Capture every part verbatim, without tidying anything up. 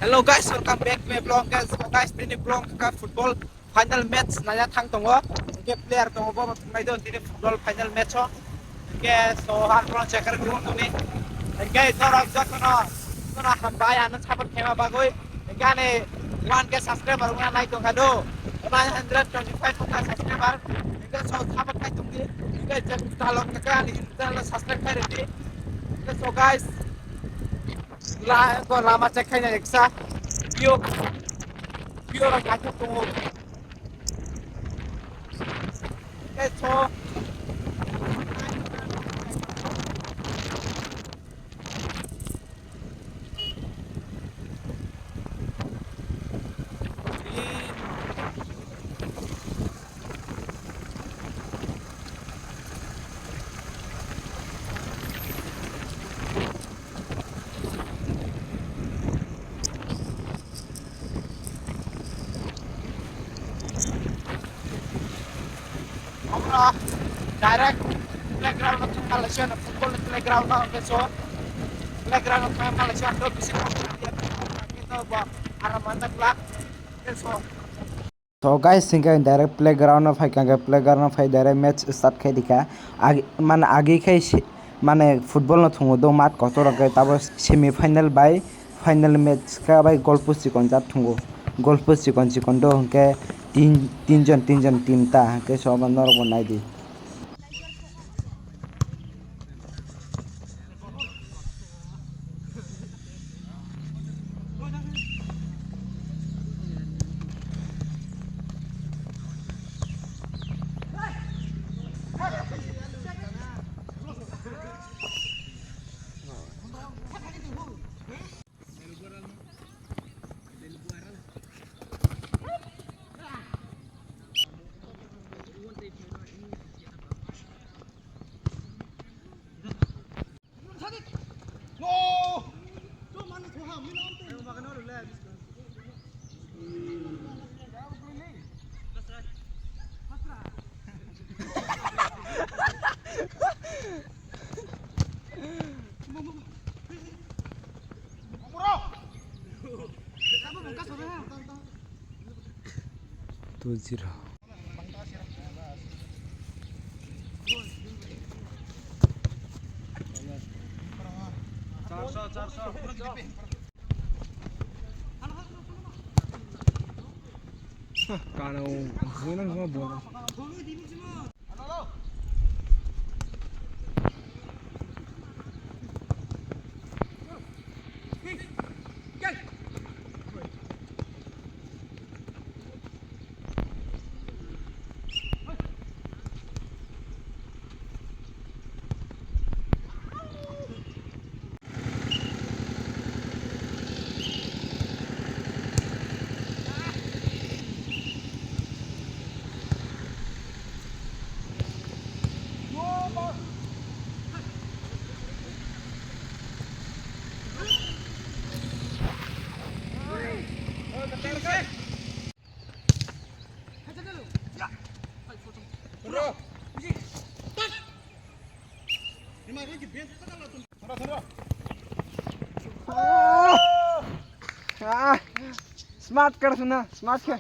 Hello guys, welcome back to my vlog. Guys, so guys, tini vlog ka football final match naya thang tongo. Hingke player tongo bo thunglai do tini football final match o. Hingke so har vlog checker group tuni. Hingke norok jotono jotono hambai ano support khema bagwi. Hingke ani one K subscriber wngna nai tongkha do. Nine hundred twenty-five wngkha subscriber. Hingke so support khai tongdi. Hingke je talok kaka ani channel subscribe khai rwdi. Hingke so guys, La, ko lama check khaina eksa. Pio, pio rok kaithok tongo. Tei so. Oro direct playground o thangma laisio, football ni playground o hwnkhe so playground o thangma laisio, ang bisi bo aram manjak la, hwnkhe so. So guys, hingke direct playground o phaikha, hingke playground o phai direct match start khai dikha. Ag-, mane agi khai se, mane football no thungo do mat kotor rok khe, tabo semi final bai final match kha bai goal post chikon jat thungo. Goal post chikon chikon do hingke tin, tin jon, tin jon team ta, hingke so norok bo naidi. Two zero. Kano, buena no buena. Ah, smart kar suna, smart kar.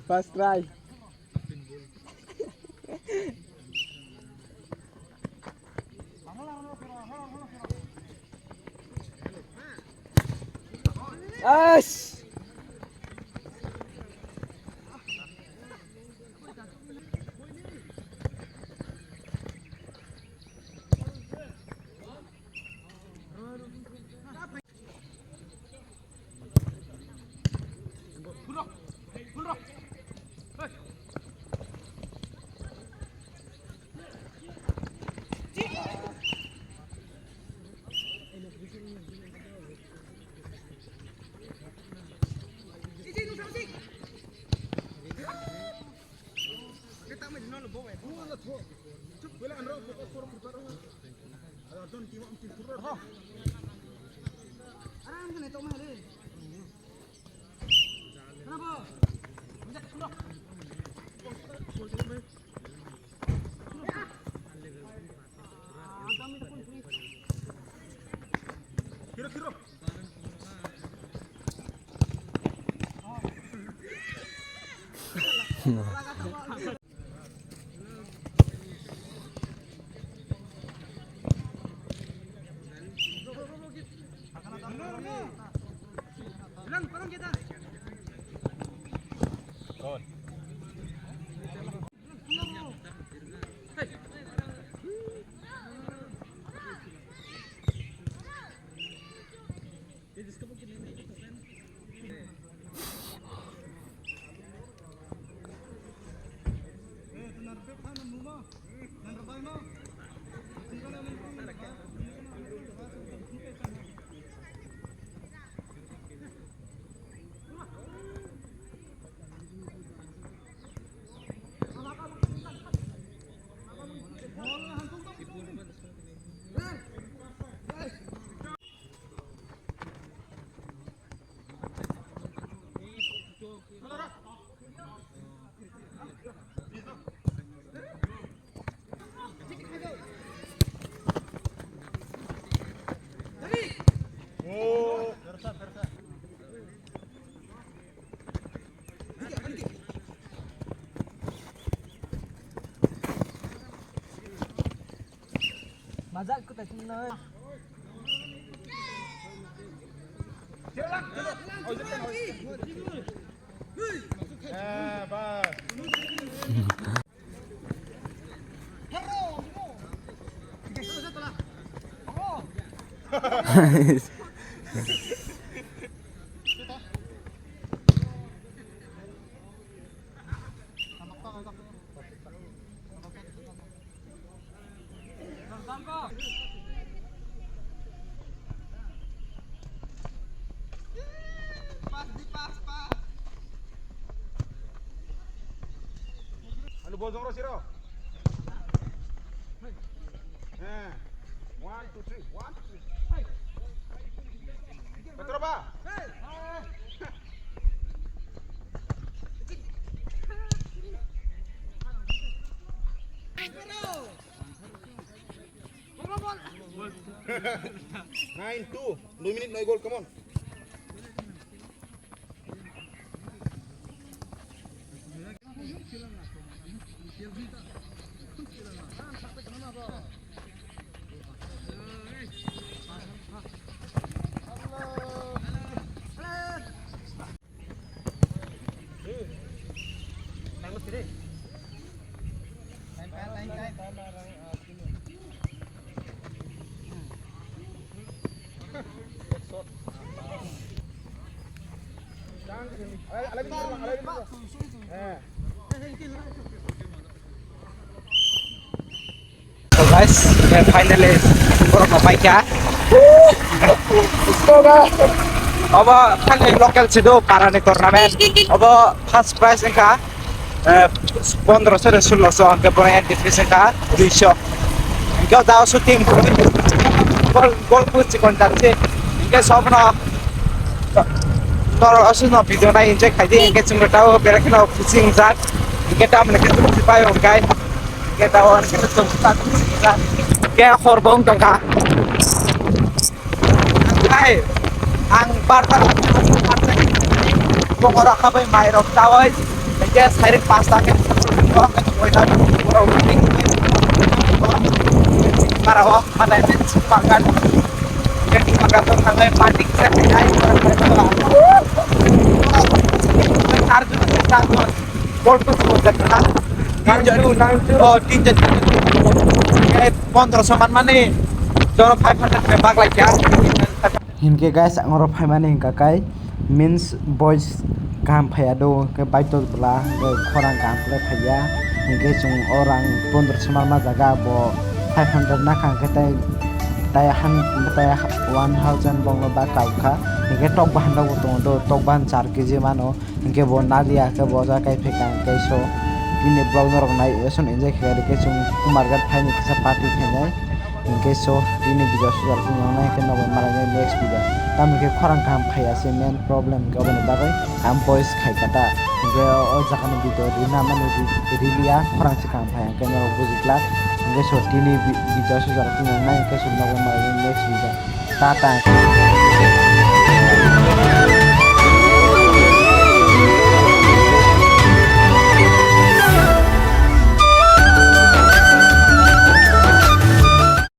First try. Ash! Mazak ko takin na. Eh, bas. Anu bojong ro siro. Eh. One, two, three. One, two, three. Hey. Petroba. Hey. Nine two. Dua minit, no goal, come on. So guys, eh, finally borok no paikha. Obo thangni local sido parani tournament. Obo first prize wngkha, eh, pondroso de sulloso, hwnkhe borok entry fees wngkha duiso. Hwnkhe o jagao shooting gol, gol phuchi konjak se. Hwnkhe sobno norok aswkno video nai enjoy khaidi, hwnkhe chwngno tao belai kheno khusi wngjak. Hwnkhe tamoni khe chwng sipai hwnkhe. Hwnkhe tao hwnkhe chwng sipai hwnkhe hor bo wng tongkha. Hai, ang bar bar bokora khabai mairok chawi, hwnkhe sairik pasta khe borok khe chwngwi tao borok para o. Mana ini sepakat. Jadi sepakat tuh tangai panik saya. Charge charge. Bol tuh sudah kena. Charge tuh nang tuh. Oh, tinja. Eh, pondro saman mana? Joro five hundred ke bag lagi ya. Hinkhe guys, ang oro phaimani hinkha kai means boys kaham phaiya do, hinkhe baithok bwla, hinkhe khorang kaham khlai phaiya, hinkhe chwng o rang pondroso manma jaga bo five hundred nakha, hinkhe tai, tai han, tai one thousand bongno ba kaukha, hinkhe tok bahan rokbo tongo do, tok bahan char kg mano, hinkhe bo naliya, hinkhe bo jaga kai phaikha, hinkhe so bini vlog norok nai, eson enjoy khaikha, hinkhe chwng Kumarghat phaini kisa party khainai. Hinkhe so, tini video sujar phung nangnai khe nobo malai next video. Tamo khe khorang kaham phaiya se main problem khe oboni bagwi ang voice khai kha ta. Hinkhe o jaga ni video rina mani ri-, riliya khorang se kaham phaiya hinkhe norok buji glak. Hinkhe so tini vi-, video sujar phung nangnai hinkhe so nobo malai next video. Tata.